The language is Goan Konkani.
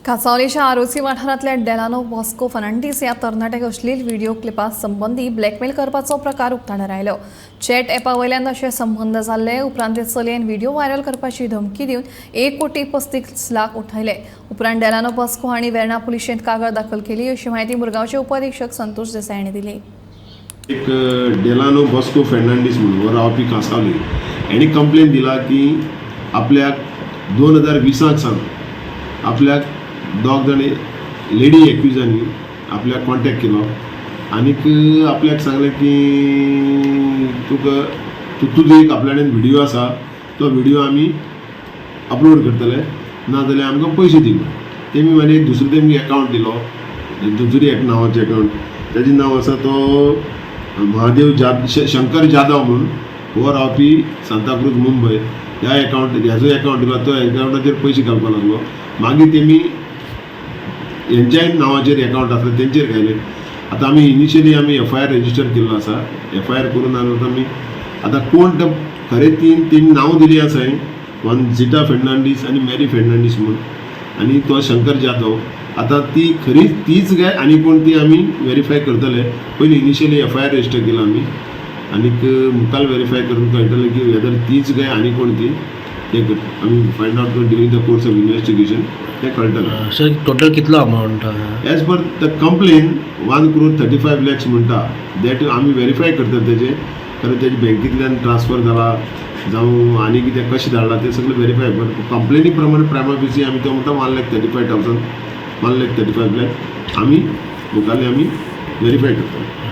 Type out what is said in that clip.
कांसावलेच्या आरोसी वाठारांतल्या डेलानो बॉस्को फर्नांडीस ह्या तरणाट्याक अश्लील व्हिडिओ क्लिपा संबंदी ब्लॅकमेल करपाचो प्रकार उक्ताडार आयलो. चॅट ॲपा वयल्यान अशे संबंद जाल्ले. उपरांत ते चलयेन व्हिडिओ व्हायरल करपाची धमकी दिवन 1 कोटी 35 लाख उठयले. उपरांत डेलानो बॉस्को हांणी वेर्णा पुलिशेंत कागाळ दाखल केली, अशी म्हायती मुरगांवचे उपअधिक्षक संतोष देसाय हांणी दिली. एक डेलानो बॉस्को फेर्नांडीस म्हणून हो रावपी कांसावली. हेणी कंप्लेन दिला की आपल्याक 2020 सावन आपल्याक दोग जाण लेडी एक्युजांनी आपल्याक कॉन्टेक्ट केलो आनीक आपल्याक सांगलें की तुका तूं तुजो एक आपल्या कडेन व्हिडियो आसा, तो व्हिडियो आमी अपलोड करतले, ना जाल्यार आमकां पयशे दी म्हणून. तेमी मागीर एक दुसरो तेमी एकावंट दिलो, दुसरी एक नांवाचें एकावंट. तेजें नांव आसा तो महादेव शंकर जाधव म्हणून, हो रावपी सांताक्रूज, मुंबय. ह्या एकावंट ह्याचो एकावंट दिलो, तो एकावंटाचेर पयशे घालपाक लागलो. मागीर तेमी हेंच्याय नांवाचेर एकावंट आसले, तेंचेर घायले. आतां आमी इनिशियली आमी एफआयआर रजिस्टर केल्लो आसा. एफआयआर करून आमी आतां कोण ते खरें तीन तेणी नांव दिली आसा, वन झिटा फेर्नांडीस आनी मॅरी फेर्नांडीस म्हणून आनी तो शंकर जाधव. आतां ती खरी तीच काय आनी कोण ती आमी वेरीफाय करतले. पयलीं इनिशियली एफआयआर रजिस्टर केला आमी आनीक मुखार वेरीफाय करून कळटलें की वेदर तीच काय आनी कोण ती, ते आमी फायंड आवट करून during the course of investigation तें कळटलें. सर, टोटल कितलो amount? As per the complain, 1 crore 35 lakhs म्हणटा. That आमी वेरीफाय करतात तेजे, कारण तेजे बँकेंतल्यान ट्रान्सफर जाला जावं आनी कितें कशें धाडलां तें सगळें वेरीफाय. बट कंप्लेनी प्रमाणे प्रायमा फेसी आमी तो म्हणटा 1,35,000, 1 lakh 35 lakh. आमी मुखारले आमी वेरीफाय करतले.